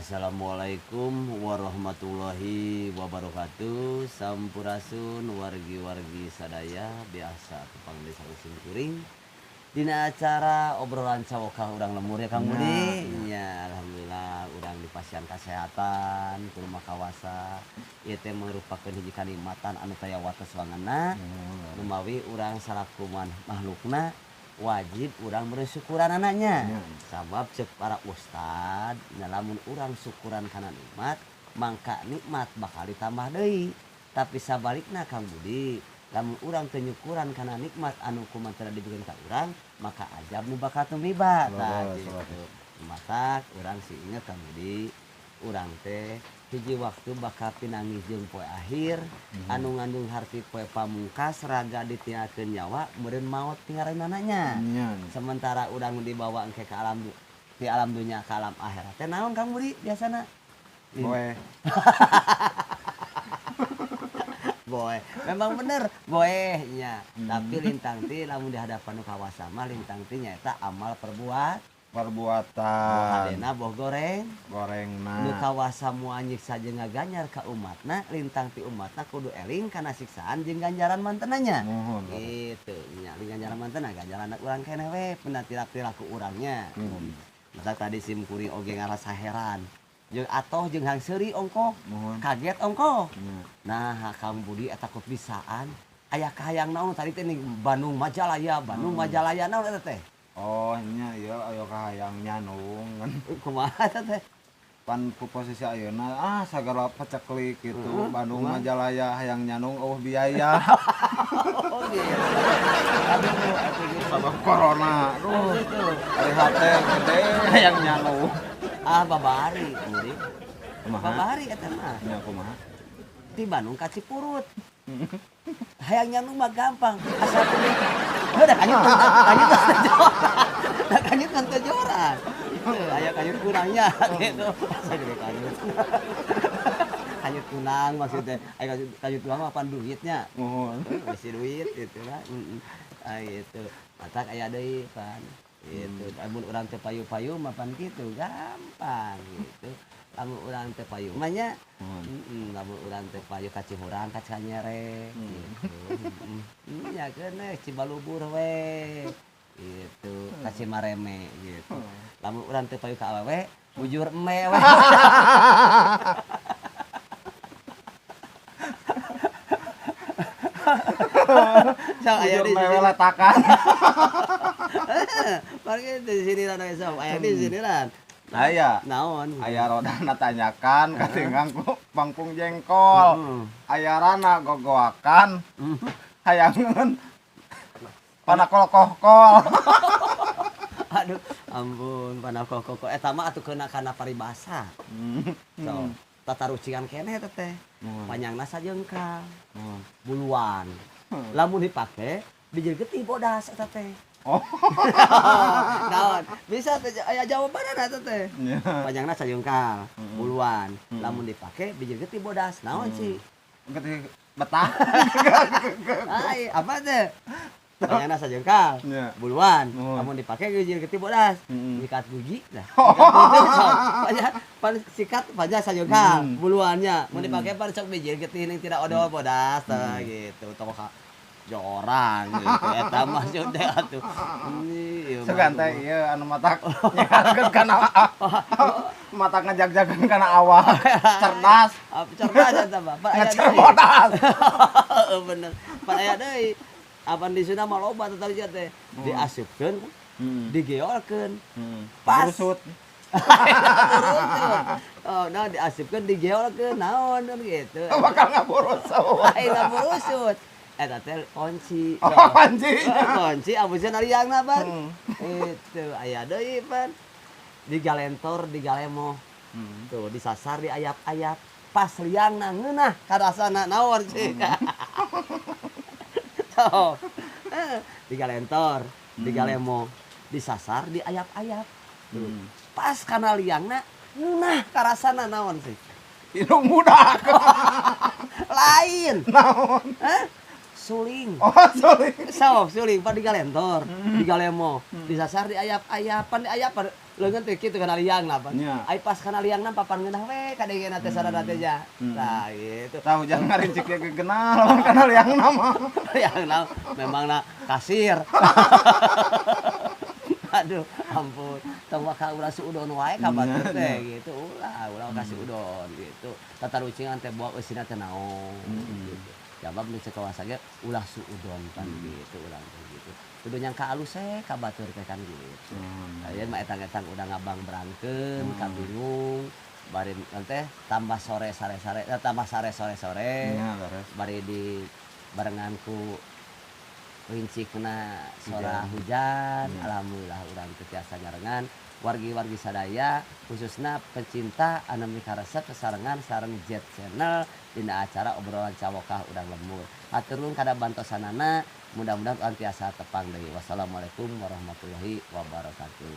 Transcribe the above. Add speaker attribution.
Speaker 1: Assalamualaikum warahmatullahi wabarakatuh. Sampurasun wargi-wargi sadaya, biasa tepang desa usim kuring dina acara obrolan cawokah urang lembur ya, Kang Budi. Ya, alhamdulillah urang dipasihan kesehatan ku rumah kawasa. Ieu teh merupakeun hiji kanikmatan anu taya wates wangenna. Lumawi urang salaku makhlukna wajib urang bersyukuranana nya. Sabab cek para ustad, nya lamun urang syukuran kana nikmat, mangka nikmat bakal ditambah deui. Tapi sabalikna, Kang Budi, lamun urang teu nyukuran kana nikmat anu kumantara dibikeun ka urang, maka azab nu bakal tumiba. Tah gitu. Matak urang sih inget, Kang Budi, urang teh hiji waktu bakal pinanggih jeung poe akhir anu ngandung harti poe pamungkas, raga ditinggalkeun, nyawa meureun maot tinggalanana nya. Sementara urang dibawa engke ke alam di alam dunia ke alam akhirat teh naon, Kang Budi, biasana?
Speaker 2: Boe.
Speaker 1: Boe, memang bener boe nya. Tapi lintang ti lamun di hadapan nu kawasa mah lintang ti nyaeta amal perbuat
Speaker 2: Perbuatan.
Speaker 1: Hadena boh goreng.
Speaker 2: Gorengna.
Speaker 1: Nu kawasa moal nyiksa jeung ngaganjar ka umatna, lintang ti umatna kudu eling kana siksaan jeung ganjaran mantena nya.
Speaker 2: Muhun.
Speaker 1: Gitu nya, ganjaran mantena ganjaran urang keneh we pena perilaku urangnya. Masa tadi sim kuring oge ngarasa heran jeung atoh jeung hangseuri ongkoh. Kaget ongkoh. Nah, Kang Budi eta ku bisaan aya kahayang naon tadi teh ning Bandung Majalaya, Bandung Majalaya, naon eta teh?
Speaker 2: Oh nya, ieu aya kahayang nyanung kan.
Speaker 1: Kumaha eta teh?
Speaker 2: Pan ku posisi ayeuna ah sagala paceklik gitu. Bandung
Speaker 1: Kumaha?
Speaker 2: Majalaya hayang nyandung euweuh biaya.
Speaker 1: Oh gitu. Aduh, atuh gitu.
Speaker 2: Sabab corona. Aduh.
Speaker 1: Gitu.
Speaker 2: Ari hate gede hayang nyandung.
Speaker 1: Ah, babari, Budi.
Speaker 2: Kumaha?
Speaker 1: Babari eta mah.
Speaker 2: Nya kumaha?
Speaker 1: Di Bandung ka Cipurut. Hayang nyandung mah gampang. Asal kudu. Heuh, kanyut kanyut joran. Da kanyut kan teu joran. Heuh, aya kanyut kurangnya gitu. Asa gede kanyut. Kanyut kunang maksudnya. Aya kanyut kanyut tuang mah pan duitnya.
Speaker 2: Muhun.
Speaker 1: Isi duit gitu lah. Heeh. Ah gitu. Matak aya deui pan. Gitu. Lamun urang teu payu-payu mah pan kitu gampang gitu. Lamun urang teu payu mah nya. Heeh, lamun urang teu payu ka Cihurang, ka Cikanyere gitu. Heeh. Nya keun we Cibalubur we. Gitu, ka Cimareme gitu. Lamun urang teu payu ka awewe, bujur eme we. Sok aya
Speaker 2: Bujur
Speaker 1: di
Speaker 2: mewe
Speaker 1: sini.
Speaker 2: Letakan.
Speaker 1: Mari di sini lah sok aya di sini lah.
Speaker 2: Aya.
Speaker 1: Naon?
Speaker 2: Aya rodana tanyakan katinggang ku bangkung jengkol. Aya rana gogoakan. Hayangeun panakol kohkol.
Speaker 1: Aduh, ampun, panakol kohkol. Eta mah atuh keuna kana paribasa. So, tatarucingan keneh eta teh. Panjangna sajengkal. Buluan. Lamun dipake bijil getih bodas eta teh.
Speaker 2: Oh.
Speaker 1: Naon? Bisa teh aya jawabanna eta teh. Panjangna sajengkal, buluan. Lamun dipake bijil getih bodas. Naon sih?
Speaker 2: Getih betah.
Speaker 1: Ai, apa teh? Panjangna sajengkal, buluan. Lamun dipake bijil getih bodas. Sikat gigi lah. Sikat gigi, sok. Panjang, pan sikat panjang sajengkal, buluannya. Mun dipake pan sok bijil getih ning tidak odol bodas tah gitu. Tong ka jorang gitu. Eta maksudnya atuh. Ieu mah
Speaker 2: Sugan teh ieu anu matak nyekalkeun kana matak ngajag-jagan kana awak. Cerdas.
Speaker 1: Apa cerdas eta mah? Pan aya
Speaker 2: Ngecer
Speaker 1: deui.
Speaker 2: Bodas.
Speaker 1: Heeh, bener. Pan aya deui. Apan di Sunda mah loba teh tadi teh. Diasupkeun, digeolkeun. Pas.
Speaker 2: Burusut.
Speaker 1: Burusut. Oh, nah diasupkeun digeolkeun naon kan gitu.
Speaker 2: Bakal ngaburusut.
Speaker 1: Lain ngaburusut. Eta teh kunci.
Speaker 2: Oh, kunci.
Speaker 1: Kunci abusna liangna pan. Itu aya deui pan. Digalentor, digalemo. Tuh disasar diayap-ayap. Pas liangna ngeunah karasana naon sih. So, digalentor, digalemo, disasar diayap-ayap. Tuh. Pas kana liangna ngeunah karasana naon sih?
Speaker 2: Hidung budak.
Speaker 1: Lain.
Speaker 2: Naon?
Speaker 1: Hah? Suling.
Speaker 2: Oh, suling.
Speaker 1: Sok suling pan digalentor, digalemo, disasar diayap-ayap, pan diayap pan Leungeun teh kitu kana liangna pan.
Speaker 2: Nya.
Speaker 1: Ai pas kana liangna papan ngeunah we kadengena teh sarana teh nya. Nah, gitu.
Speaker 2: Tah hujan ngarincik ge genah lamun kana liangna mah.
Speaker 1: Liangna memangna kasir. Aduh, ampun. Tong waka ulah suudon wae ka batur teh gitu. Ulah, ulah ka suudon gitu. Tatarucingan teh buah eusina teh naon gitu. Jawab nu cek kawasa ge ulah suudon kan gitu urang teh gitu. Kudu nyangka alus we ka batur teh kan gitu. Aya mah etang-etang udah ngabang berangkeun, kabingung, bari teh tambah sore sare-sare, tambah sare sore-sore.
Speaker 2: Nya leres.
Speaker 1: Bari di barengan ku rincikna sora hujan, alhamdulillah urang teu tiasa nyarengan wargi-wargi sadaya khususna pecinta anu mikaresep sasarengan sareng Jet Channel dina acara obrolan cawokah urang lembur. Hatur nuhun kana bantosanana, mudah-mudahan urang tiasa tepang deui. Wassalamualaikum warahmatullahi wabarakatuh.